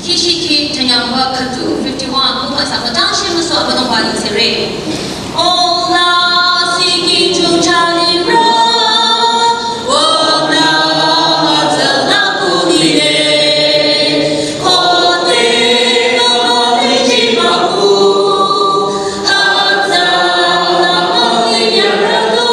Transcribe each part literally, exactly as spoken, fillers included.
Kishiki tanyamba katu fifty-one, kuma sa patang shi musu abano bali tere. Ola siki chuchali ra, ola hatala kulire, kote mama vichi maku, hatala mali yarado.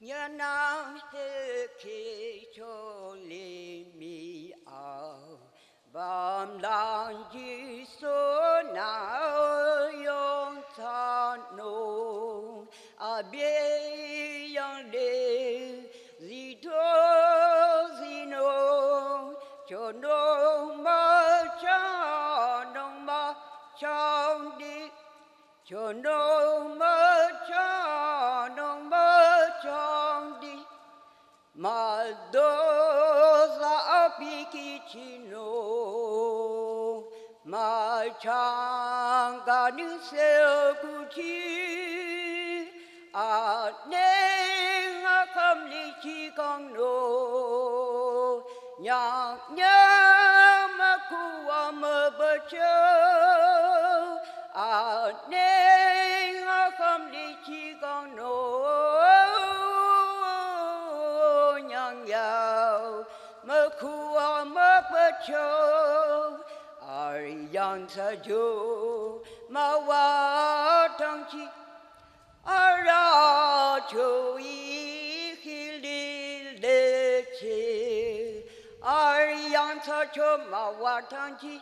Nyanang heki choli mi au, bam lang Jisu nao yong tsanung, abie yang de zito zinung, chonung ma chanung ma chang di. Chonung ma chanung ma chang di, ma do za api ki chinung, ma chang ka ni se ku chi, a ne nga kam li chi kang no. Nyang nyang mükhu wa mübüchü, a ne nga kham li chi kang no. Nyang nyang mükhu wa mübüchü, a yang sa ju ma wa tang chi. Ara cho i hi li le che, ar yang tsa cho ma wa tang chi.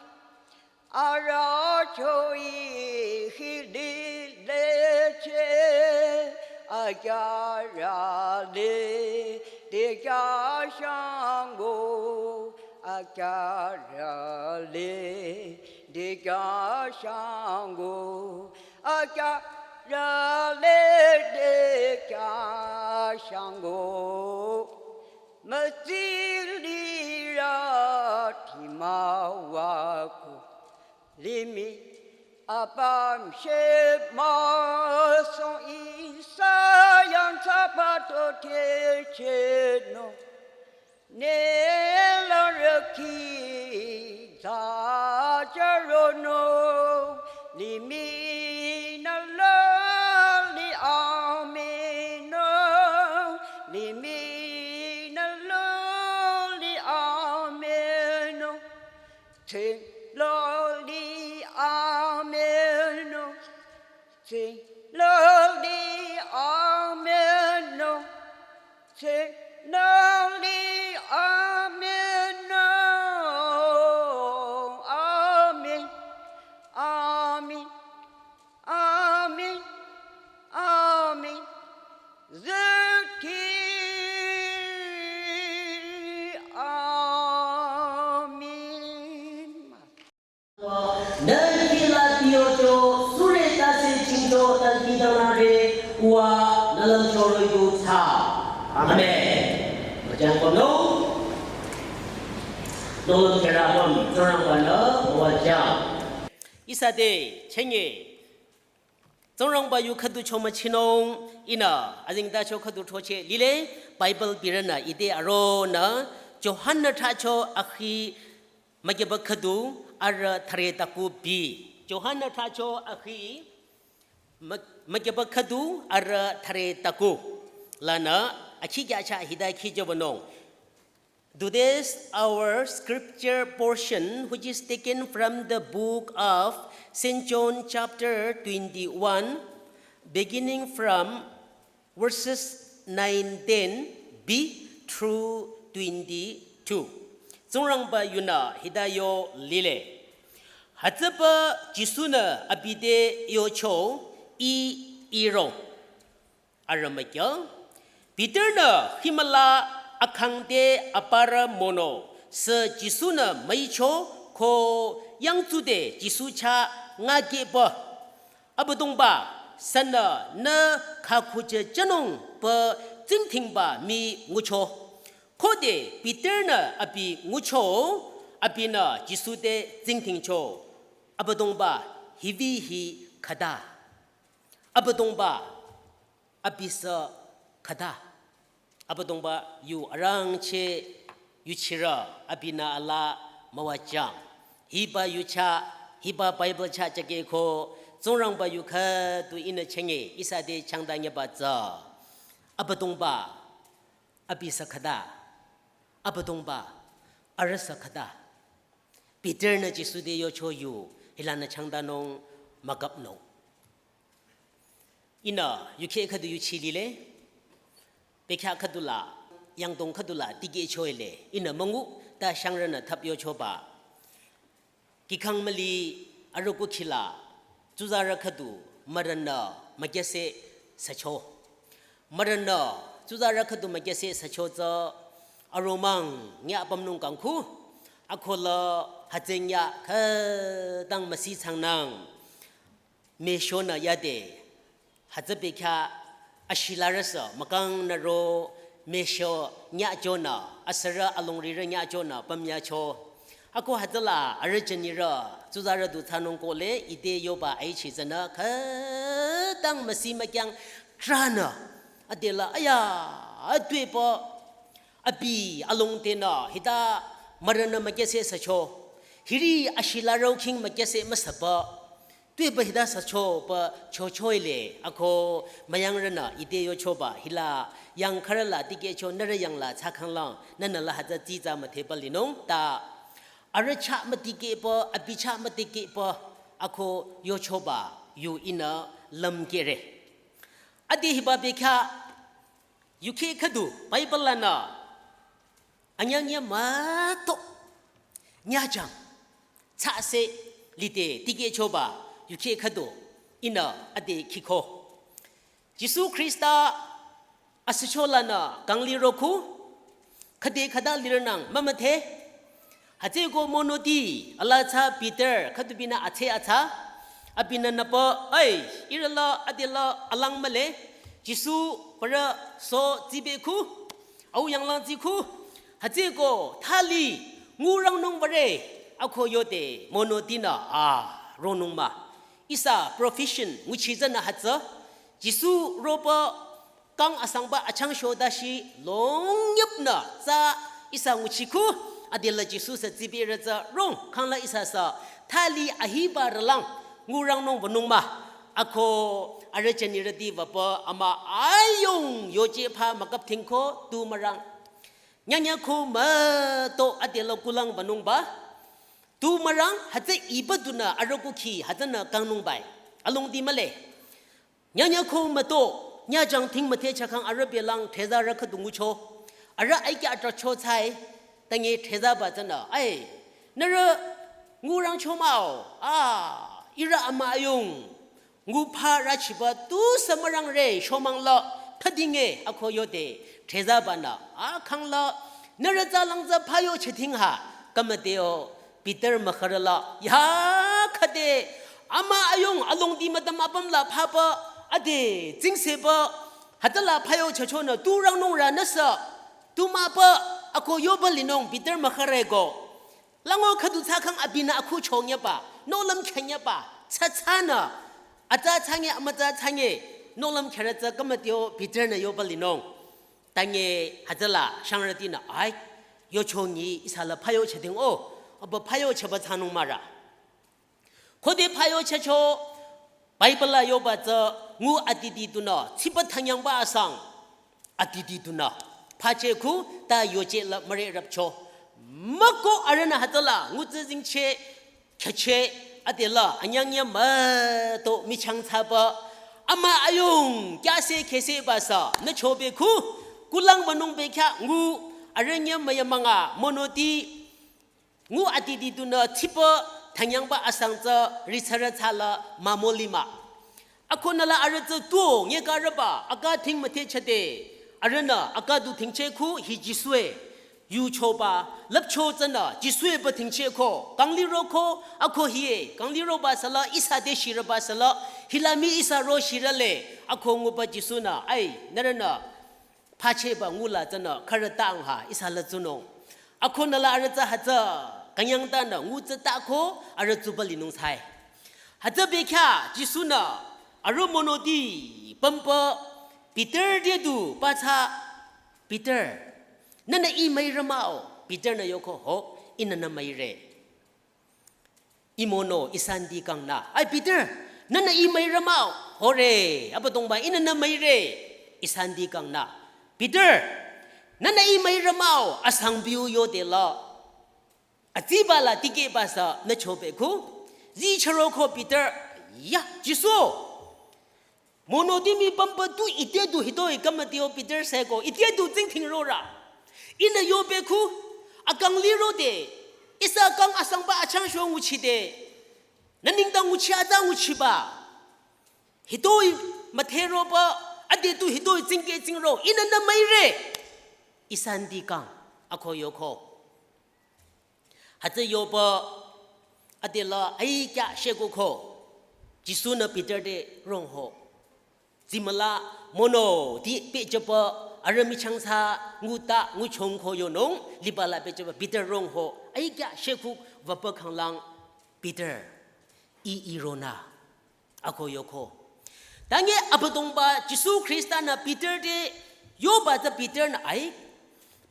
Ara cho i hi li le che, a kya ra le, de kya shang go, a kya ra le, de kya shang go. A kya ra le de kya shang go, mütsi li ra ti ma wa ko, li mi apam she ma song i sa yang tsa pa to te che no. Ne la rü ki za ja ro no, li mi na la li a mi no, li mi na la li a mi. Sing loudly, Amen. Oh. Sing loudly, Amen. Oh. Sing loudly, Amen. Oh. Amen. Amen. Amen. Amen. Züti. Amen. Nü kila tiyo cho, sure tase chingcho, tan ki danare, ua, nalang choro yu ta. Amen. Wajang kono. Nolong kera pam, torang wana, wajang. Ihsa te, chenge. Tsingrangba yu khüdu cho müchinung ihnü, azengtacho khüdu throcheh lile, Bible birünü ite aronü, Johan-nü thracho akhi mükyüba khüdu arüh thüre taku bi. Johan-nü thracho akhi mü-, mükyüba khüdu arüh thüre taku. Lanü, akhi kya cha hita khi jübanung. Today's our scripture portion, which is taken from the book of Saint John chapter twenty-one, beginning from verses nineteen b through twenty-two. Tsingrangba yunü hita yo lile. Hütsüpü Jisu-nü abi te yocho, Ih, irong. Arüh mükyü, Peter-nü himüla akhangde aparü mono sü Jisu-nü müicho ko yangtsude Jisu chah ngakehpü. Abüdongba, sünü nü khakhucheh jünung pü tsingdhingba mii ngucho. Khode Peter-nü abi ngucho, abinü Jisu te tsingdhingcho. Abüdongba, hibi hi khüta. Abüdongba, abi sü khüta. Abüdongba yu arangcheh yuchirü abinü alaa müwajang. Hiba yu chah, hiba Bible chah jakehko, Tsingrangba yu khüdu ihnü chenge, ihsa te changdanyeba tsü. Abüdongba, abi sü khüta. Abüdongba, arüh sü khüta. Peter-nü Jisu te yocho yu, hilanü changdanung mükapnung. Ihnü, yukheh khüdu yuchi lile, bekhyah khüdu la, yangdong khüdu la, tikehcho ele, ihnü müngu, ta shangrünü thap yochoba. Kihkhang müli, arüku khila, tsuzarü khüdu, mürünü, mükyüseh, sücho. Mürünü, tsuzarü khüdu mükyüseh sücho tsü, aromang, nya pümnung kangkhu, akola, hütsü nya, khütang müsi changnang. Meshonü yade, hütsü bekhyah ashilarüsü, mükang nüro, mesho nyachonü, asürü alongrirü nyachonü, pümyacho. Ako hütsüla, arüh jünirü, tsuzarü du thsanung kohle, ite yoba aichi tsünü, khütang müsi mükyang, tranü. Adela, aya, atwepü, abi, alongtenü, hita, mürünü mükyüseh sücho. Hiri ashilarü khing mükyüseh müsüpü. Tuepü hita sücho pü chochoile, ako müyangrünü ite yochoba hila yangkhürü la tikehcho nührü yangla thsakhanglang nünü la hütsü tsitsa müthepü linung ta arüh chah mütikehpü, abi chah mütikehpü, ako yochoba yu ihnü lümkehre. Ade hiba bekhyah yukheh khüdu Bible lanü anyangya müto nyajang tsase lide tikehchoba yukheh khüdu ihnü ade khiko. Jisu Khrista asücho lanü kangliroko khüde khüta lirünang mümüdhe. Hütsüko monoti ala tsü Peter khüdu binü atse atsa. Abinü nüpü, ai, ihrüla adela alang mühle. Jisu parü so tsibekhu. Au yanglang tsikhu. Hütsüko thali ngurangnung bare. Ako yode monotinü a ronung mah. Ihsa profession nguchi tsünü hütsü. Jisu ropü kang asangba achang shodashi longyüpnü tsü ihsa nguchikhu adela Jisu sü tsibirü tsü rong khangla ihsa sü thali ahiba rülang ngurangnung wünung mah. Ako arüh jünirüti wüpü ama ayung yoje pha mükap thingko tu mürang. Nyanya ko müto adela kulang wünungba. Tu mürang hütsü iba dunü arüh kukhi hütsünü kangnung bai. Alongdi mühle. Nyanya ko müto, nyajang ting müthe chakang arüh belang thezarü khüdu ngucho. Arüh aikya atracho tsai, tange thezaba tsünü. Ai, nührü ngurangcho mah-o. A, ihrü ama ayung. Ngu pha rüchiba tusü mürangre shomang la khüdinge ako yode threzabanü akhang la nührü tsalang tsü phayo cheting ha kümüdeo Peter mükhürü la ya khüde ama ayung alongdi müdüm apüm la phaba ade tsingseba hütsüla phayo chechonü turangnung rünüsü tumüpa ako yoba linung Peter mükhürü ko. Lango khüdu tsü khang abinü akhu chongyaba, nohlüm khenyaba, tsü tsünü, atsa tsünge, amütsa tsünge, nohlüm kherü tsü kümüdeo Peter-nü yoba linung. Tange hütsüla shangrütinü, ai, yo chongi ihsa la phayo cheding o, aba phayo cheba tsünung mürü. Khode phayo checho, Bible la yoba tsü ngu adidi dunü, tsiba thanyangba asang, adidi dunü, phache khu ta yoche la müre rapcho. Müko arühnü hütsüla, ngu tsü zingche, kheche, adela, anyangya müto michang tsaba, ama ayung, kyase khese basa, nü chobe khu, kulang manung be kya ngu, arühnya müyamanga, monoti, ngu adidi dunü tsiba thanyangba asang tsü ritsarü tsüla mamolima. Akonüla arüh tsü tuo nyekarüba aka ting müthe chade. Arühnü aka du tingche khu hi Jisue. Yu choba, lüpcho tsünü Jisue ba tingche ko. Kangliro ko, ako hie, kangliroba sala, ihsa de shirüba sala, hila mi ihsa ro shirüle, ako nguba Jisunü, ai, nührünü. Phache ba ngula tsünü khürü tang ha ihsa la tsunung. Akonüla arüh tsü hütsü kanyang tanü ngu tsü tako arüh tsuba linung tsai. Hütsü be kya Jisunü arüh monoti pümpa Peter de du patsü Peter. Nühnü ih müire mah-o Peter-nü yoko ho ihnü nü müire. Ih mono, ih santi kangnü. Ai Peter, nühnü ih müire mah-o. Hore, Abüdongba ihnü nü müire. Ih santi kangnü. Peter, nühnü ih müire mah-o, asang biu yodela. Atsiba la tikehba sü nü chobe khu. Zi charo ko Peter, ya, Jisu. Monoti mi pümpa tu ite du hitoi kümüdeo Peter seko, ite du tsingdhing rorü. Ihnü yobe khu, akanglirode, ihsa kang asangba achang sho nguchide. Nü nengdang nguchi atsa nguchiba. Hitoi müdheroba, ade tu hitoi tsingkeh tsingro, ihnü nü müire. Ih santi kang, ako yoko. Hütsü yoba adela ai kya sheko ko. Jisunü Peter de rong ho. Zimüla monoti pehjüba arüh michang sa nguta nguchong ko yonung liba la pehjüba Peter rong ho. Ai kya sheko wüpa khanglang Peter. Ih ironü. Ako yoko. Tange Abüdongba Jisu Khrista-nü Peter de yoba tsü Peter-nü ai.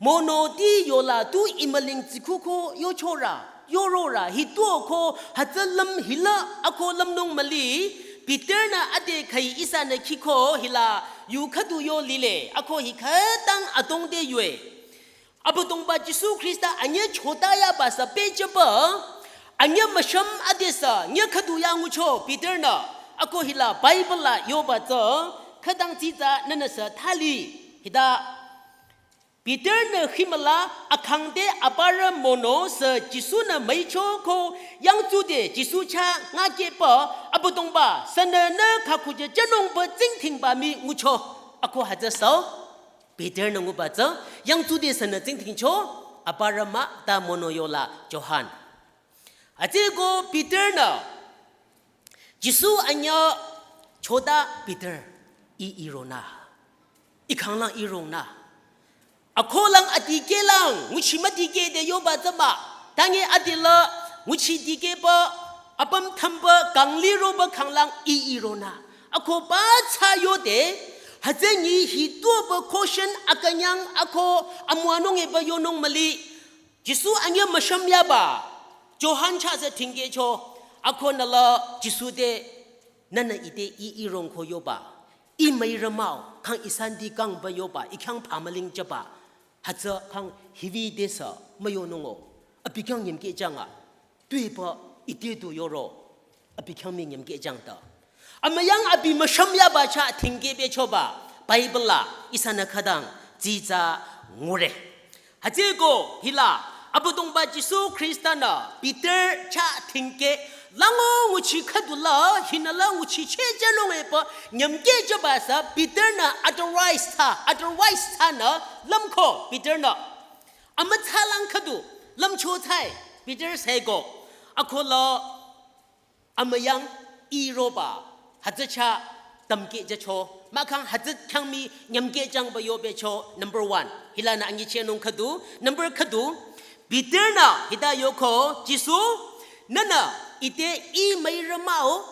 Monoti yola tu ih müling tsikhuko yochorü, yororü, hituo ko hütsü lüm hila ako lümnung müli. Peter-nü ade khai ihsanü khiko hila yu khüdu yo lile ako hi khütang adong de yue. Abüdongba Jisu Khrista anyüh chota yaba sü pehjüba, anyüh müshüm adesü nyüh khüdu ya ngucho Peter-nü, ako hila Bible la yoba tsü, khütang tsitsa nünüsü thali, hita. Peter-nü himüla akhangde aparü mono sü Jisu-nü müicho ko yangtsude Jisu chah ngakehba Abüdongba sünü nü khakhuja jünungba tsingdhingba mii ngucho, ako hütsü sü. Peter-nü nguba tsü, yangtsude sünü tsingdhingcho, aparü mah ta mono yola Johan. Atsüko Peter-nü, Jisu anyüh chota Peter, ih ironü. Ih khanglang irongnü. Akolang adikehlang, nguchi müdikeh de yoba tsü mah, tange adela, nguchi dikehba, apüm thümba kangliroba khanglang ih ironü. Ako ba tsü yode, hütsü nyi hituoba question akünyang ako amüwanung eba yonung müli. Jisu anyüh müshüm yaba, Johan chah sü tingkehcho, akonüla Jisu de, nünü ite ih irong ko yoba, ih müire mah-o, khang ih santi kangba yoba, ih khyang phamüling jüba, hütsü khang hiwü desü müyonung-o, abi khyang nyümkeh janga. Tuepü ite tu yoro. Abi khyang mii nyümkeh jangta. Amüyang abi müshüm yaba chah thingkeh bechoba. Bible la ihsanü khütang tsitsa ngure. Hütsüeko hila Abüdongba Jisu Khrista-nü Peter chah thingkeh lango nguchi khüdula hinü la nguchi chehjünung epü nyümkeh jüba sü Peter-nü otherwise thsa, otherwise thsanü lümko Peter-nü. Amütsalang khüdu lümcho thsai Peter seko. Akola amüyang iroba hütsü chah tümkeh jücho. Mahkhang hütsü khyang mii nyümkeh jangba yobecho number one. Hilanü anyichehnung khüdu. Number khüdu. Peter-nü hita yoko Jisu, nühnü ite i müire mah-o,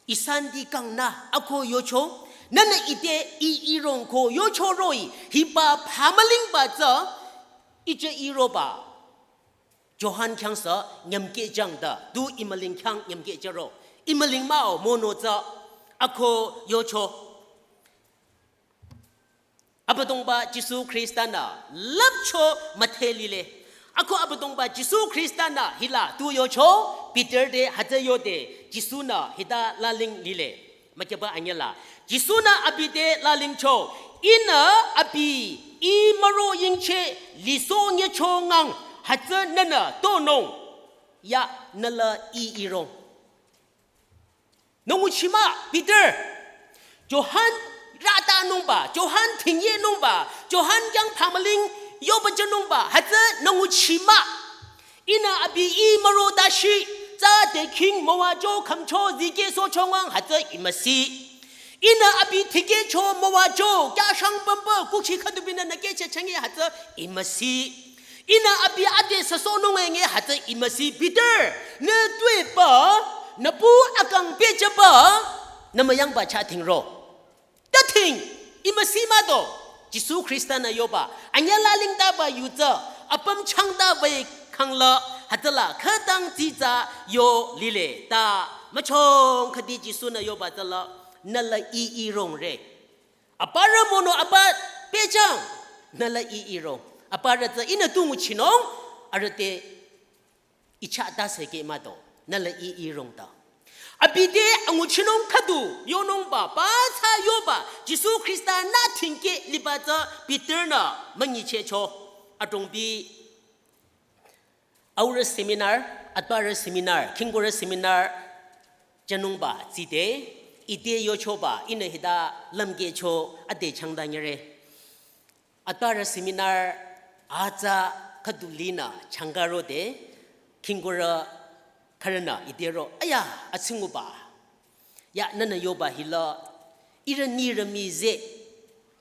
ihsa nü kangnü ako yocho. Nühnü ite i irong ko yocho roh-i hiba phamülingba tsü ije iroba Johan khyang sü nyümkeh jangta, tu imüling khyang nyümkeh jüro. Imüling mah-o mono tsü ako yocho. Abüdongba Jisu Khrista-nü lüpcho müdhe lile. Ako Abüdongba Jisu Khrista-nü hila tu yocho, Peter te hütsü yode Jisu-nü hita laling lile. Mükyüba anyüla. Jisu-nü abi te lalingcho. Ihnü abi i müro yingcheh lisoh nyecho ngang hütsü nühnü tonung. Ya nü la i irong. Nü nguchi mah Peter. Johan ratanungba, Johan thingyehnungba, Johan khyang phamüling yoba jünungba, hütsü nü nguchi mah. Ihnü abi i müro tashi, tsü te king müwacho khümcho zikehsohcho ngang hütsü i müsi. Ihnü abi tikehcho müwacho, kyashang pümpü, kukhi khüdubinü nü kehcheh chünge hütsü i müsi. Ihnü abi ade süsohnung enge hütsü i müsi. Peter, nü tuepü, nü pu akang pehjüba, nü müyangba chah thingro. Ta thing, i müsi mah do. Jisu Khrista-nü yoba, anyüla lingtaba yu tsü, apüm changtaba khangla, hütsüla khütang tsitsa yo lile. Ta müchong khüdi Jisu-nü yoba tsüla, nü la i irong re. Aparü mono apa pehjang, nü la i irong. Aparü tsü ihnü tu nguchinung, arüh te ichah ta seke mah do, nü la i irong ta. Abi te anguchinung khüdu yonungba, ba tsü yoba, Jisu Khrista-nü thingkeh liba tsü Peter-nü münyichehcho. Adrongbi aurü seminar, atbarü seminar, khingkurü seminar jünungba tside, ite yochoba, ihnü hita lümkehcho ade changta nyire. Atbarü seminar atsa khüdu linü changkarode, khingkurü khürünü ite ro, aya, atsinguba. Ya nühnü yoba hila, ihrü nirü mii ze,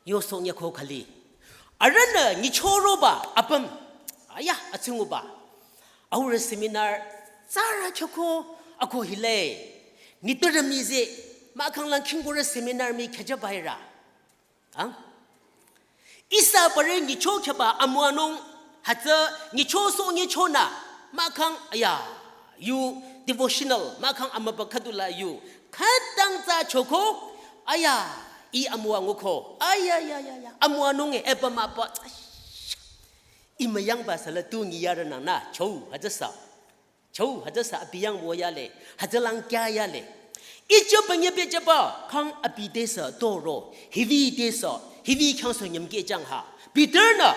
yosoh nyeko khali. Arühnü nyichoroba apüm, aya, atsinguba. Aurü seminar, tsürü choko, ako hile. Nitürü mii ze, mahkhang lang khingkurü seminar mii khyajüba ira. Ang? Ihsa parü nyicho khyaba amüwanung hütsü nyicho so nyichonü mahkhang aya yu devotional mahkhang amüba khüdula yu khütang tsü choko aya i amüwa nguko aya ya ya ya amüwanung e epü müpü i müyangba sala tu nyi yarünang nü cho hütsüsa. Cho, hütsüsa abi yang wo yale, hütsülang kya yale. Ijo panye pejeba, khang abi tesa toro, hivi tesa, hivi khang so nyamke jang ha. Peter nü,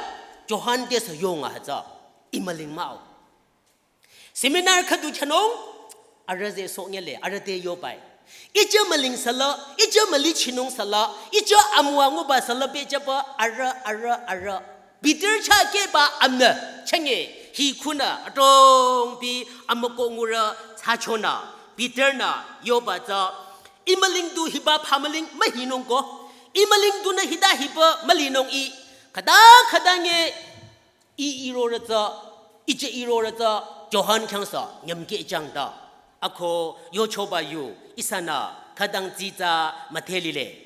Johan tesa yonga hütsü, i müling mah-o. Seminar khüdu chanung, arüh ze so nyale, arüh te yobai. Ijo müling sala, ijo müli chinung sala, ijo amüwa nguba sala pejeba, arüh, arüh, arüh. Peter chah keba amnü, chenge, hi khunü, adrong bi, amüko ngurü, tsachonü, Peter nü, yoba tsü, i müling du hiba pha müling, mühinung ko, i müling du nü hita hiba, mülinung i, khüta khüta nge, i irorü tsü, ijo irorü tsü, Johan khangsa, nyamke jang ta. Ako yochoba yu, ihsanü, khütang tsitsa müdhe lile.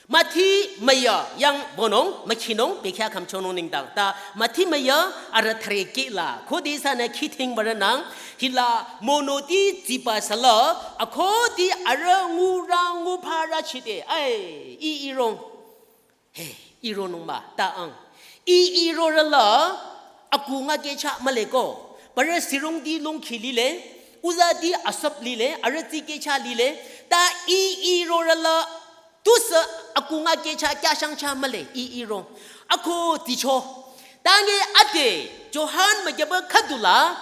Mathi müya yang bonung, mükhinung, bekhyah khümchonung nengdang ta. Mathi müya, arüh thüre kehla, khode ihsanü khithing barünang, hila monoti tsiba sala, akhode arüh ngurü ngupharü chide, ai, i irong. He, ironung mah, ta ang. I irorü la, aku nga kehcha müle ko. Parü sirungti longkhi lile, uzati asap lile, arüh tsikehcha lile, ta i i rorüla, tusü akunga kehcha kyashangcha mühle, i i rong. Ako ticho. Tange ate, Johan mükyaba khüdula,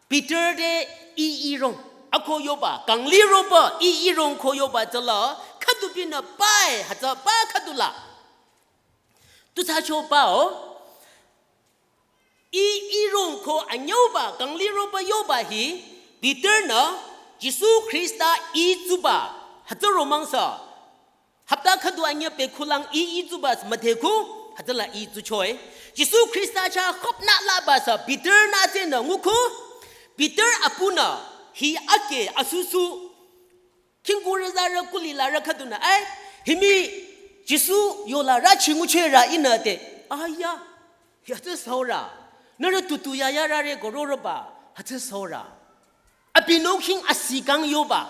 Peter te i i rong. Ako yoba, kangli roba, i i rong ko yoba tsüla, khüdu binü pae, hütsü pa khüdula. Tusacho pao, i i rong ko anyüuba, kangli roba yoba hi, Peter nü, Jisu Khrista i tsuba, hütsü romangsa. Hapta khüdu anyü pekhulang i i tsuba müdheku, hütsüla i tsuchoe. Jisu Khrista cha khopna laba sa Peter nü tsünü nguku, Peter apunü, hi ake asusu, khingkurü zarü kuli larü khüdunü, ai, himi Jisu yola rüchi nguchera inü te. Aya, ya tsü saura. Nührü tutu ya ya rare gororoba, hütsü saura. Abi nokhing asikang yoba,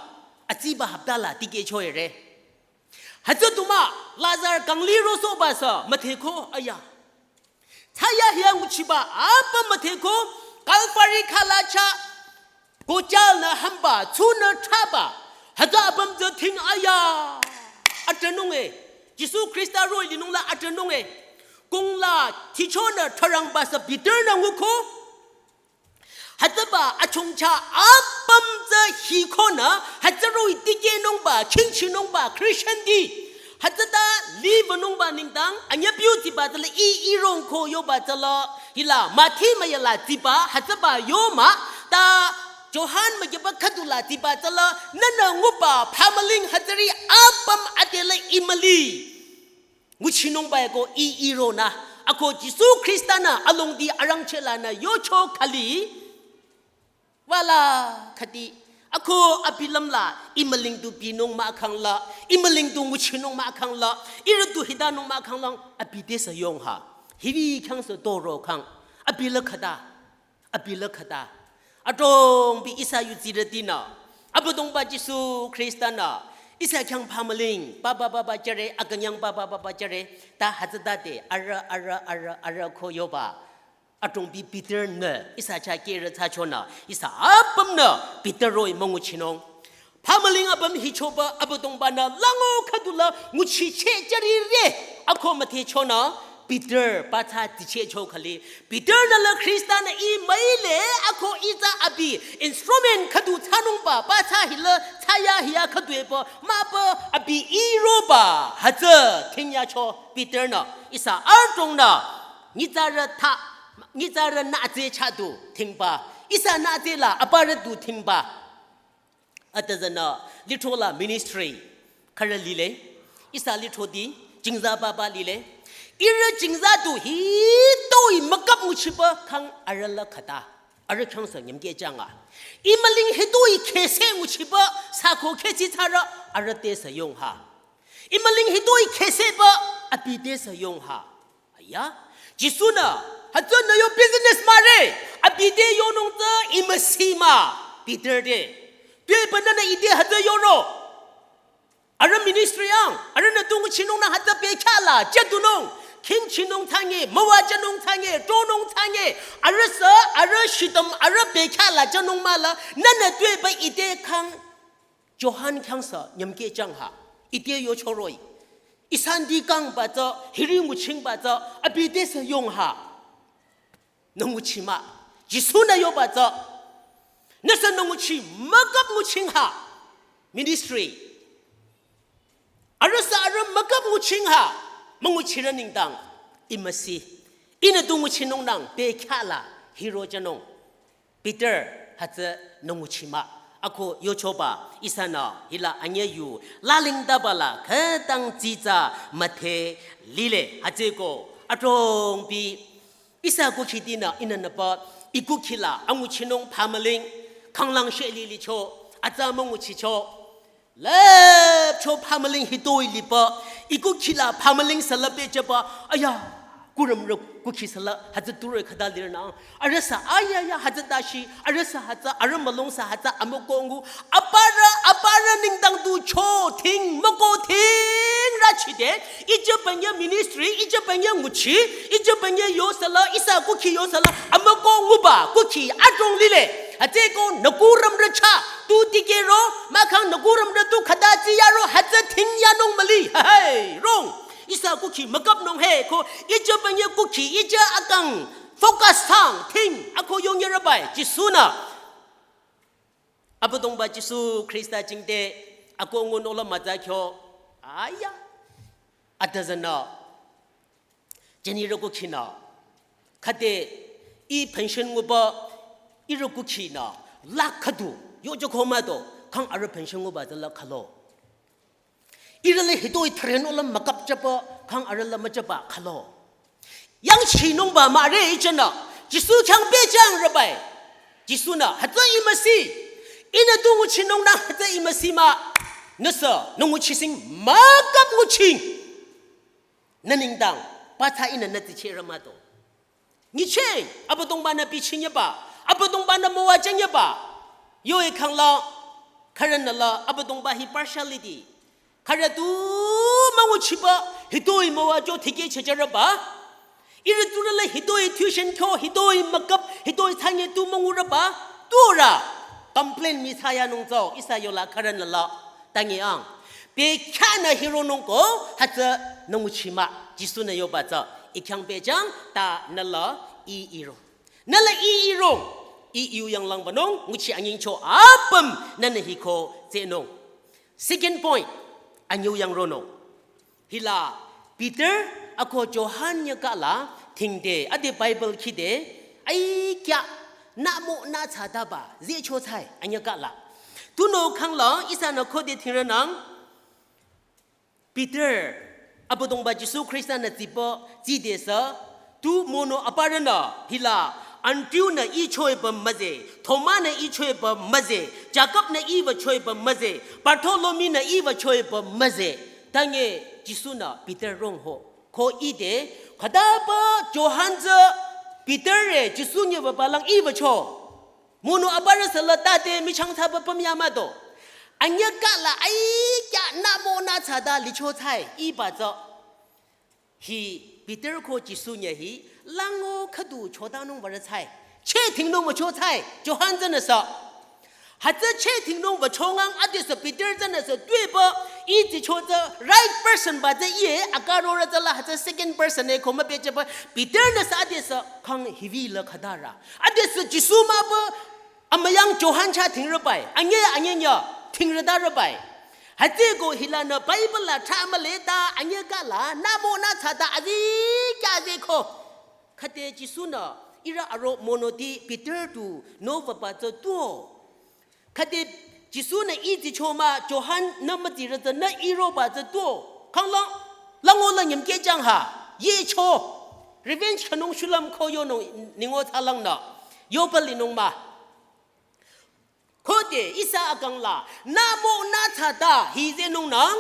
atsiba haptala tikehchoere. Hütsü tuma, Lazar kangli rosoba sa, müdheko, aya. Tsaya hiya nguchiba, apa müdheko, Kalvari khalacha, kochal nü hamba, tsunü thaba, hütsü apüm tsü thing aya. Atranunge, Jisu Khrista roh-i linungla atranunge, kungla, tichonü tharangba sa Peter nü nguko, hütsüba achongcha apüm tsü hikonü, hütsü roh-i tikehnungba, khingchinungba, Christian ti. Hütsüta live nungba nengdang, anyü piu tiba tsüla i i rong ko yoba tsüla, hila, Mathi müyala tiba, hütsüba yoma, ta, Johan mükyaba khüdula tiba tsüla, nünü nguba, pamaling hütsüri apüm atela imali. Nguchinungba ko i i ronü, ako Jisu Khrista nü alongdi arangchela nü yocho khali. Wala khati, ako abi lümla, imaling tu binung ma khangla, imaling tu nguchinung ma khangla, irü tu hidanung ma khangla, abi te sa yong ha. Hiwi khang sa doro khang, abi la khata. Abi la khata. Adrong bi ihsa yu tsirütinü. Abüdongba Jisu Khrista nü. Ihsa khyang pamaling. Baba baba jüre, akünyang baba baba jüre. Ta hütsütade. Arüh, arüh, arüh, arüh ko yoba. Adrong bi Peter nü. Ihsa cha kere cha chonü. Ihsa apümnü. Peter roh-i münguchinung. Pamaling apüm hichoba Abüdongba nü lango khüdula nguchicheh jüri re. Ako müthehchonü Peter pathsa tichehcho khali. Peter nü la Khrista nü i müile ako ihsa abi instrument khüdu thsanungba pathsa hila thsaya hiya khüdu epü mapü abi i roba hütsü thingyacho Peter nü ihsa adrongnü nyitsarü tha nyitsarü nü atse chadu thingba ihsa nü atse la aparü du thingba. Atüzünü lithro la ministry khürü lile. Ihsa lithro di jingza baba lile. Irü jingza tu hitoi mükap nguchiba khang arüh la khata. Arüh khyang sa nyümkeh janga. Imaling hitoi khese nguchiba sako khesi thsarü arüh te sa yong ha. Imaling hitoi kheseba abi te sa yong ha. Aya, Jisu nü, hütsünü yo business mare, abi te yonung tsü imüsi mah, Peter te. Tuepü nünü ite hütsü yoro. Arüh ministry ang, arühnü tu nguchinungnü hütsü bekhyah la, jüdunung, khingchinung thsange, müwajünung thsange, tronung thsange, arüh sa, arüh shitüm, arüh bekhyah la, jünung mah la, nünü tuepü ite khang, Johan khyang sa nyümkeh jang ha. Ite yochoroi. Ihsa ndi kangba tsü, hiri nguchingba tsü, abi te sa yong ha. Nü nguchi mah. Jisu nü yoba tsü. Nü sa nü nguchi mükap nguching ha. Ministry. Arüh sa arüh mükap nguching ha. Münguchirü nengdang. Imüsi. Ihnü tu nguchinungnang bekhyah la hiro jünung. Peter, hütsü nü nguchi mah. Ako yochoba, ihsanü, hila anyü yu, lalingdaba la, khütang tsitsa, müdhe, lile, hütsüko, adrong bi, ihsa kukhitinü, inünüba, i kukhi la, anguchinung pamaling, khanglang she lilicho, atsa münguchicho, lüpcho pamaling hitoi liba, i kukhi la pamaling sa la pehjüba, aya, kurümrü kukhi sa la, hütsü turü khüta lirnü. Arüh sa, aya, ya, hütsü tashi, arüh sa hütsü, arüh mülung sa hütsü, amükongu, aparü, aparü, Arüh nengdang tu cho thing, müko thing rachide, ijü panye ministry, ijü panye nguchi, ijü panye yosala, ihsa kukhi yosala, amüko nguba, kukhi adrong lile. Hütsüko nükurümrü cha, tu tikehro, mahkhang nükurümrü tu khüta tsiyaro, hütsü thing yanung müli. Hey, rong. Ihsa kukhi mükapnung he, ko, ijü panye kukhi, ijü akang, focus thang, thing, ako yongyarübai, Jisu-nü. Abüdongba Jisu Khrista jingte, ako ngun ola mütsa kyo, aya, atazana, jünirü kukhinü, khüde, ih pension nguba, ihrü kukhinü, lakh khüdu, yo joko müdo, khang arüh pension nguba tsü lakh khülo. Ihrü le hitoi thürenü la mükapchaba, khang arüh la müchaba khülo. Yangchinungba mah re ijünü, Jisu khyang pehjüng rübai. Jisu-nü, hütsü ih müsi. Ihnü tu nguchinungnang hütsü ih müsi mah. Nüsü, nü nguchising mükap nguching. Nü nengdang, pathsa ihnü nü tsicheh rü müdo. Nyicheng, Abüdongba-nü bichinyeba, Abüdongba-nü müwajünyeba. Yo-i khangla, khürünü la, Abüdongba hi partiality. Khürü tu münguchiba, hitoi müwajo tikehchehjürüba. Ihrü tsurü la hitoi tuition kyo, hitoi mükap, hitoi thsanye tu müngurüba. Turü, complain mii thsayanung tsü, ihsa yola khürünü la. Tangi ang. Pekyanü hironung ko, hütsü nü nguchi mah, Jisu-nü yoba tsü, ih khyang pehjüng, ta nü la ih iro. Nü la ih iro, ih yu yanglang banung, nguchi anyingcho apüm, nünü hiko tsehnung. Second point, anyu yang ronung. Hila, Peter, ako Johan nyakala, thingde, ade Bible khide, ai kya, nü mo nü thsataba, zehcho thsai, anyakala. Tunüo khangla, ihsanü khode thingrünang, Peter, Abüdongba Jisu Khrista-nü tsiba, tsidesü, tu mono aparünü, hila, Andrew-nü ih choiba müze, Thoma-nü ih choiba müze, Jakob-nü ih wüchoiba müze, Bartholomew-nü ih wüchoiba müze. Tangi Jisu-nü Peter rongho. Ko ide, khütaba Johan tsü Peter-re Jisu nyiwüba lang ih wücho. Mono aparü sü la tate michang thsaba pümya müdo. Anyakala ai kya nü mo nü thsata licho thsai, iba tsü. Hi Peter ko Jisu nyi hi, lango khüdu chodanung würe thsai. Cheh thingnung wücho thsai, Johan tsünüsü. Hütsü cheh thingnung wüchongang adesü Peter tsünüsü tuepü, ih tsicho tsü right person ba tsü iye, akarorü tsü la hütsü second person e ko müpehjüba, Peter-nüsü adesü khang hiwila khüdarü. Adesü Jisu mahpü, amüyang Johan chah thingrübai, anye anye nya, thingrüdarübai. Hütsüko hilanü Bible la thra mületa anyakala, nü mo nü thsata azi kya azi ko. Khüde Jisu-nü, ihrü aro monoti Peter tu, nü wüba tsü tuo. Khüde Jisu-nü ih tsicho mah Johan-nü mütsirü tsü nü iroba tsü tuo. Khanglang, lango la nyümkehjüng ha, yecho. Revenge khünung shulüm ko yonung ningo thsalangnü. Yoba linung mah. Khode ihsa akang la, nü mo nü thsata hi zehnungnang.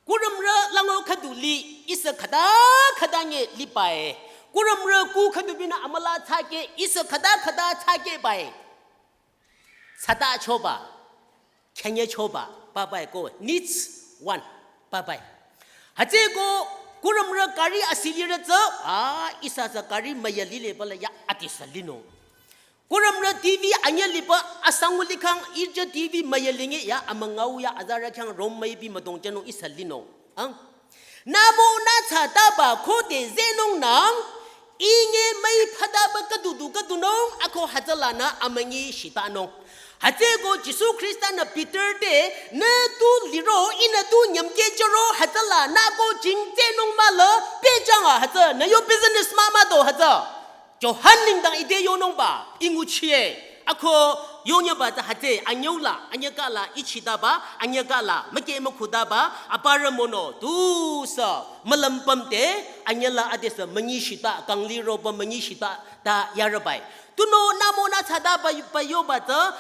Kurümrü lango khüdu li, ihsa khüta khüta nge libai. Kurümrü ku khüdu binü amüla thsake, ihsa khüta khüta thsakebai. Thsata choba, khenye choba, babai ko, needs one, babai. Hütsüko, kurümrü gari asili rü tsü, a, ihsa tsü gari müya lile bala ya adesü linung. Kurümrü T V anyü liba asang likhang ijü T V müya linge ya amüngau ya azarü khyang rom müipi müdong jünung ihsa linung. Ang. Nü mo nü thsataba khode zehnungnang, inye müi phataba khüdudu khüdunung, ako hütsülanü amünyi shitanung. Hütsüko Jisu Khrista-nü Peter te, nü tu liro, ihnü tu nyümkehjüro, hütsüla, nü ko jingtsehnung mahla, pehjüng a hütsü, nü yo business mah müdo hütsü. Johan nengdang ite yonungba, ih nguchie. Ako yonyaba tsü hütsü, anyüla, anyakala, ichitaba, anyakala, müke mükhutaba, aparü mono, tusü, mülümpüm te, anyüla adesü, münyi shita, kangli roba, münyi shita, ta yarübai. Tunüo nü mo nü thsataba, ba yoba tsü,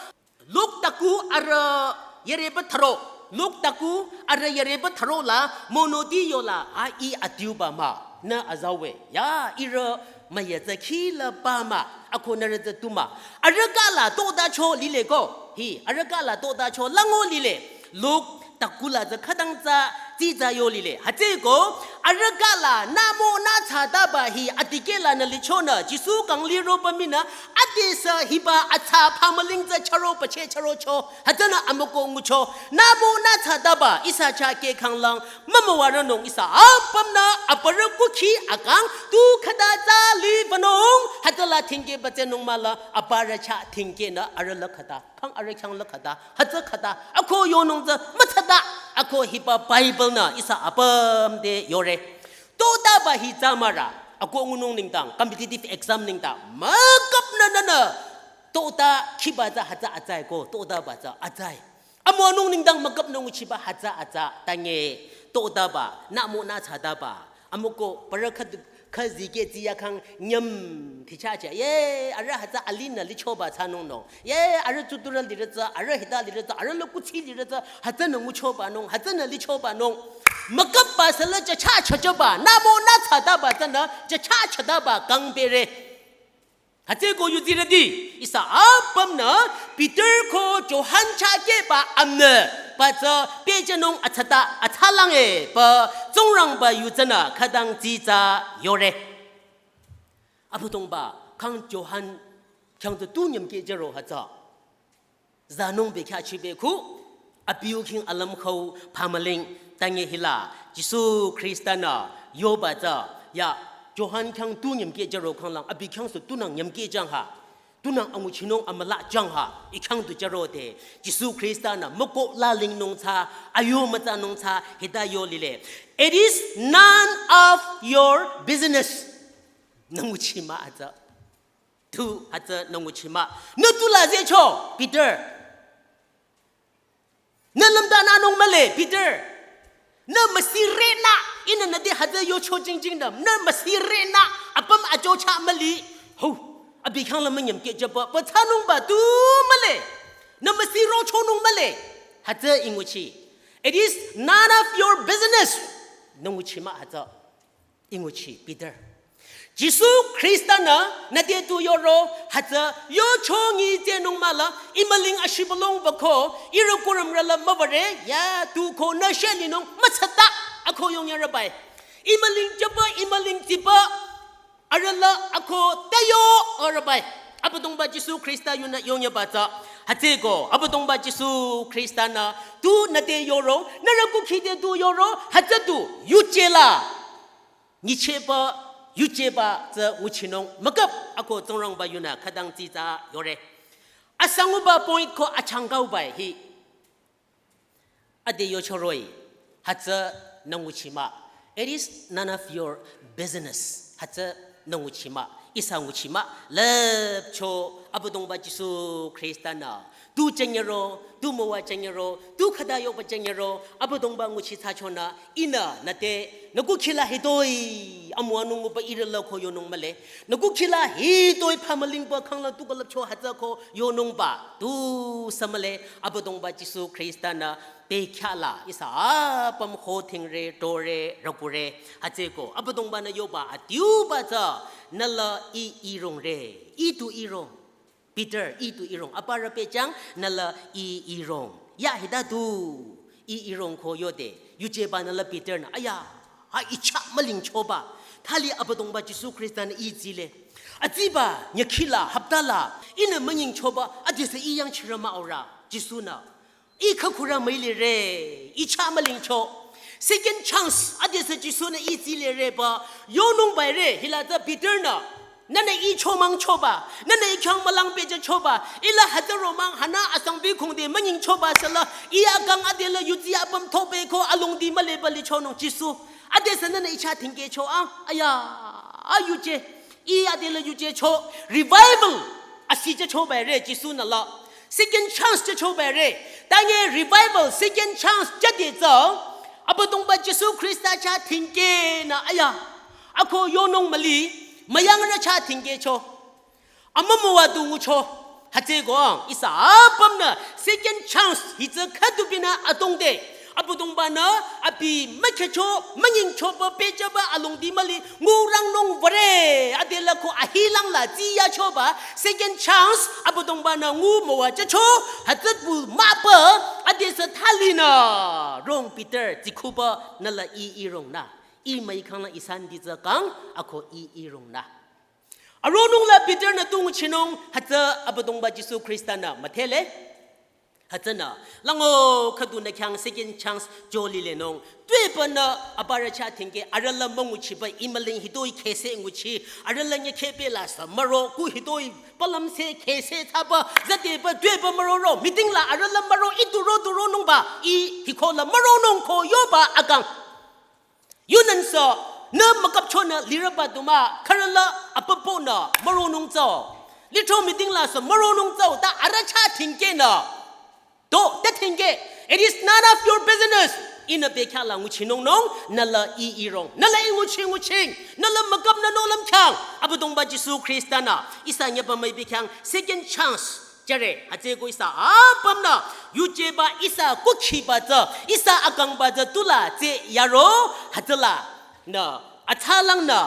Luk taku arüh yareba tharo. Luk taku arüh yareba tharo la monoti yola a ih adiuba mah. Nü azawe. Ya ihrü müya tsü khila ba mah. Ako nührü tsü tu mah. Arüh kala todacho lile ko. Hi, arüh kala totacho lango lile. Luk takula tsü khütang tsü, tsitsa yo lile. Hütsüko, arüh kala namo natsataba hi adikehlanü lichonü, Jisu kang liro pü minü, adesü hiba atsa pamaling tsü charo pache charo cho, hütsünü amüko ngucho, namo natsataba, ihsa chah kehkhanglang, mümüwarünung ihsa apümnü, aparü kukhi akang, tu khüta tsü libanung, hütsüla thingkeh batsenung mahla, aparü chah thingkehnü, arüh la khüta. Khang arüh khyang la khüta, hütsü khüta, ako yonung tsü mütsata, ako hiba Bible nü ihsa apüm te yore. Totaba hi tsü mara, ako ngunung nengdang, competitive exam nengdang, müküp nü nü nü, tota khiba tsü hütsü atsai ko, totaba tsü atsai. Amüwanung nengdang müküp nü nguchiba hütsü atsai, tange, totaba, namo natsataba, amüko, parü khüdu, khüzikeh tsiya khang nyüm thichacha. Ye, arüh hütsü alinü lichoba thsanung nung. Ye, arüh tsutura lirü tsü, arüh hita lirü tsü, arüh la kuthsi lirü tsü, hütsünü nguchoba nung, hütsünü lichoba nung. Müküpba sala chacha chachoba, namo natsataba tsünü, chacha chataba kang pere. Hütsüko yuzirüti, ihsa apümnü, Peter ko Johan chah kehba amnü, ba tsü pehjünung atsata, atsalang e, ba Tsingrangba yu tsünü, khütang tsitsa yore. Abüdongba, khang Johan, khyang tsü tu nyümkeh jüro hütsü. Zanung bekhyah chibe khu, abiu khing alüm khau pamaling, tange hila, Jisu Khrista nü, yoba tsü, ya, Johan khyang tu nyümkeh jüro khanglang, abi khyang sü tunang nyümkeh jang ha. Tunang anguchinung amüla jang ha, i khyang tu jüro te, Jisu Khrista nü, müko lalingnung tsü, ayo mütsanung tsü, hita yo lile. It is none of your business. Nü nguchi mah atsü. Tu hütsü nü nguchi mah. Nü tu la zehcho, Peter. Nü lümdanü nung mühle, Peter. Nü müsirünü, ihnü nü te hütsü yocho jingjingnü, nü müsirünü, apüm achocha müli. Ho, abi khyang la münyümkeh jüba, ba thsanungba tu mühle. Nü müsirochonung mühle. Hütsü i nguchi. It is none of your business. Nü nguchi mah hütsü. I nguchi Peter. Jisu Khrista nü nü te tu yoro hütsü yocho ngi tsenung mahla, i müling ashibülung bako, ihrü kurümrü la müware, ya tu ko nü shelinung mütsata, ako yong yarübai. I müling jüba, i müling tsiba, arüh la ako tayo arübai. Abüdongba Jisu Khrista yunü yong yaba tsü. Hütsüko, Abüdongba Jisu Khrista nü, tu nü te yoro, nührü kukhi te tu yoro, hütsü tu, yuje la. Nyicheba, yujeba tsü nguchinung müküp ako Tsingrangba yunü khütang tsitsa yore. Asanguba point ko achangkauba hi. Ade yochoroi, hütsü nü nguchi mah. It is none of your business. Hütsü nü nguchi mah. Ihsa nguchi mah. Lüpcho Abüdongba Jisu Khrista nü. Tu chengero, tu müwa chengero, tu khüta yoba chengero, Abüdongba nguchi thsachonü, ihnü, nü te, nü kukhi la hitoi, amüwanung nguba ihrü la ko yonung mühle, nü kukhi la hitoi pamaling ba khang la tu külüpcho hütsü ko yonungba, tu sü mühle, Abüdongba Jisu Khrista nü, bekhyah la, ihsa apüm ho thingre, tore, rakure, hütsüko, Abüdongba nü yoba, adiuba tsü, nü la i irongre, i tu irong. Peter, i tu irong, aparü pehjang, nü la i irong. Ya hita tu, i irong ko yode, yujeba nü la Peter nü, aya, ha i chah mülingchoba. Thali Abüdongba Jisu Khrista nü i tsile. Atsiba, nyükhi la, hapta la, ihnü mülingchoba, adesü i yangchirü mah aura, Jisu nü. I khakhurü müilire, i chah mülingcho. Second chance, adesü Jisu nü i tsilire ba, yonungbaire, hila tsü Peter nü. Nühnü i chomangchoba, nühnü i khyang mülang pehjüchoba, ila hütsü romang hana asangbi khungde mülingchoba sala, i akang adela yuzi apüm thobe ko alongdi mühleba lichonung Jisu. Adesü nühnü i chah thingkehcho a, aya, a yuje, i adela yujecho, revival, asijüchobaire Jisu nü la. Second chance jüchobaire. Tange revival, second chance jüde tsü. Abüdongba Jisu Khrista chah thingkehnü aya. Ako yonung müli, müyangrü chah thingkehcho. Amümüwa du ngucho. Hütsüko, ihsa apümnü second chance hitsü khüdu binü atongde. Abüdongba-nü abi mükhecho, münyingchoba, pehjüba alongdi müli, ngurangnung würe, adelü ko ahilang la tsiyachoba, second chance, Abüdongba-nü ngu müwajücho, hütsütbu mahpü, adesü thalinü, rong Peter, tsikhuba, nüla i irongnü, i müikhangla ihsa ndi tsü kang, ako i irongnü. Aronungla Peter-nü tu nguchinung, hütsü Abüdongba Jisu Khrista-nü müdhele. Hütsünü, lango khüdunü khyang second chance jülilenung. Tuepünü aparü chah thingke arüh la münguchiba i müling hitoi khehse nguchi, arüh la nyekheh pehla sü müro ku hitoi palamse khehse thsaba, zadeba tuepü müroro, meeting la arüh la müro i duro duronungba, i hiko la müronung ko yoba akang. Yunan sü, nü mükapchonü lirüba du mah, khürüla apüponü müronung tsü. Litro meeting la sü müronung tsü, ta arüh chah thingkenü. To, te thingke, it is none of your business. Ihnü bekhyah la nguchinungnung, nüla i irong, nüla i nguchi nguching, nüla mükapnü nohlüm khyang, Abüdongba Jisu Khrista-nü, ihsa nyeba müi bekhyang, second chance. Jüre, hütsüeko ihsa apümnü, yujeba ihsa kukhiba tsü, ihsa akangba tsü tula tse yaro, hütsüla, nü, atsalangnü,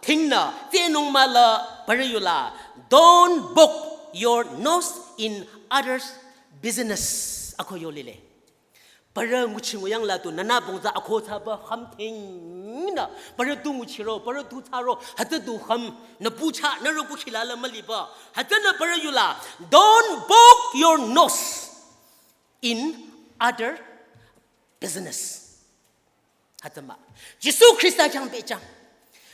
thingnü, tsenung mahla, parü yula, don't poke your nose in others' business. Ako yolile. Parü nguchi nguyang la tu nünü bongza akho thsaba kham thingnü. Parü tu nguchiro, parü tu thsaro, hütsü tu kham, nü pucha, nü rü kukhila la müliba. Hütsünü parü yula, don't poke your nose in other business. Hütsü mah. Jisu Khrista khyang pehjüng.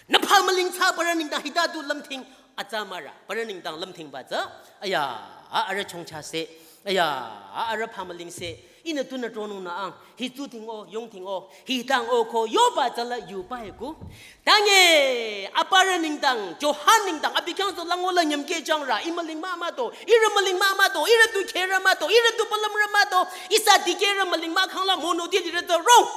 Nü phamüling thsa parü nengdang hita du lümthing atsa mürü. Parü nengdang lümthingba tsü. Aya, arüh chongcha se. Aya, arüh phamüling se. Ihnü tunü tronung nü ang. Hi tu thing o, yong thing o. Hi tang o ko yoba tsüla yuba eko. Tange, aparü nengdang, Johan nengdang, abi khyang tsü lango la nyümkeh jangrü. I müling mah mah to. Irü müling mah mah to. Irü tu kherü mah to. Irü tu palümrü mah to. Ihsa dikehrü müling mah khangla mono di lirü tsü rong.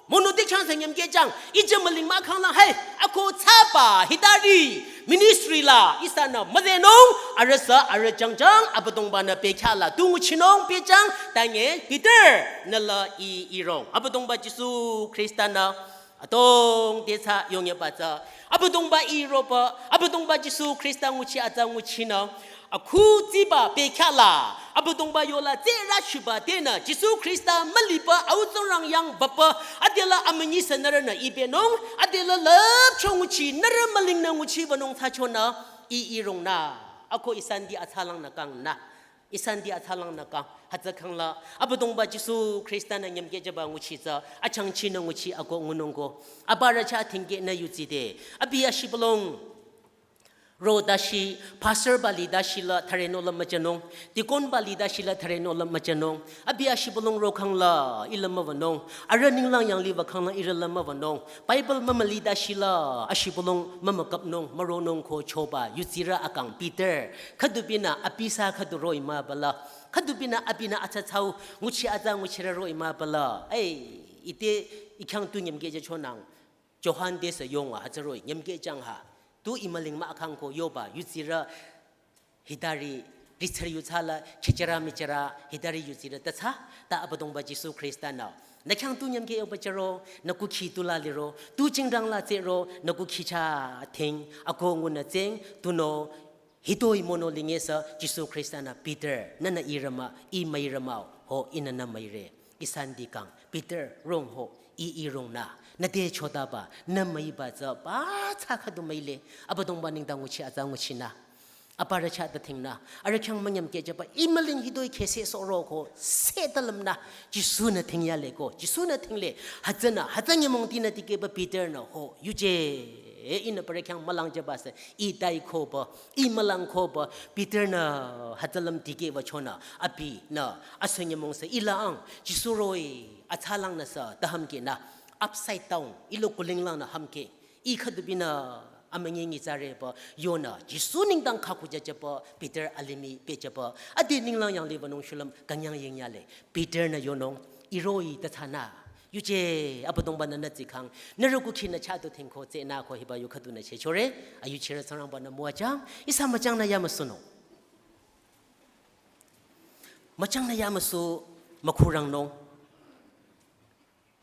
Mono di khyang sü nyümkeh jang, ije müling mah khangla, hey, ako thsaba, hitari, ministry la, ihsanü müzenung, arüh sü, arüh jangjang, Abüdongba-nü bekhyah la, tu nguchinung pehjüng, tange, Peter, nüla i irong. Abüdongba Jisu Khrista-nü, atong te thsa yongyeba tsü, Abüdongba iroba, Abüdongba Jisu Khrista nguchi atsa nguchinü, akhu tsiba bekhyah la, Abüdongba yola tserü shiba tenü, Jisu Khrista müliba au Tsingrang yang bapa, adela amünyi sü nührünü ibenung, adela lüpcho nguchi, nührü mülingnü nguchibanung thsachonü, i irongnü, ako ihsa ndi atsalangnü kangnü, ihsa ndi atsalangnü kang, hütsü khangla, Abüdongba Jisu Khrista-nü nyümkeh jüba nguchi tsü, achangchinü nguchi ako ngunung ko, aparü chah thingkenü yutside, abi ashibülung, ro dashi, pastor ba li dashi la thare nohlüm müjünung, deacon ba li dashi la thare nohlüm müjünung, abi ashibülung ro khangla, ilüm müwünung, arüh ninglang yangliba khangla irü lüm müwünung, Bible mümüli dashi la, ashibülung mümükapnung, müronung ko choba, yutsirü akang Peter, khüdubinü abi sü khüdu roh-i mübala, khüdubinü abinü atsa thsau, nguchi atsa nguchirü roh-i mübala, ei, ite, i khyang tu nyümkeh jüchonang. Johan te sü yonga hütsü roh-i nyümkeh jang ha. Tu i müling mah khang ko yoba yutsirü hitari ritsari yutsala khichara michara hitari yutsirü ta thsa ta Abüdongba Jisu Khrista-nü. Nü khyang tu nyümkeh yoba jüro, nü kukhi tula liro, tu jingrang la tsero, nü kukhi chah thing, ako ngunü tseng, tunüo, hitoi mono linge sü Jisu Khrista-nü Peter, nünü irü mah, i müirü mah, ho ihnü nü müire. Ihsa ndi kang, Peter, rong ho, i irongnü, nü te chotaba, nü müiba tsü, ba tsü khüdu müile, Abüdongba nengdang nguchi atsa nguchinü. Aparü chah ta thingnü, arüh khyang münyümkeh jüba, i müling hitoi khehse soro ko, se ta lümnü, Jisu-nü thingyale ko, Jisu-nü thingle, hütsünü, hütsü nyümong tinü tikehba Peter-nü ho, yuje, ihnü parü khyang mülang jüba sü, i tai koba, i mülang koba, Peter-nü, hütsü lüm tikehba chonü, abinü, asü nyümong sü, ila ang, Jisu roh-i, atsalangnü sü, ta hümkehnü, upside down, ilo kulinglangnü hümkeh, i khüdubinü, amünyi nyitsareba, yonü, Jisu nengdang khakujüjüba, Peter alimih pehjüba, ade ninglang yanglibanung shulüm künyang yingyale, Peter-nü yonung, i roh-i ta thsanü, yuje, Abüdongba-nü nü tsikhang, nührü kukhinü chah tu thingko tsenü ko hiba yu khüdunü chehchore, ayuchirü Tsingrangba-nü müwajüng, ihsa müjangnü yamüsunung. Müjangnü yamüsu mükhurangnung,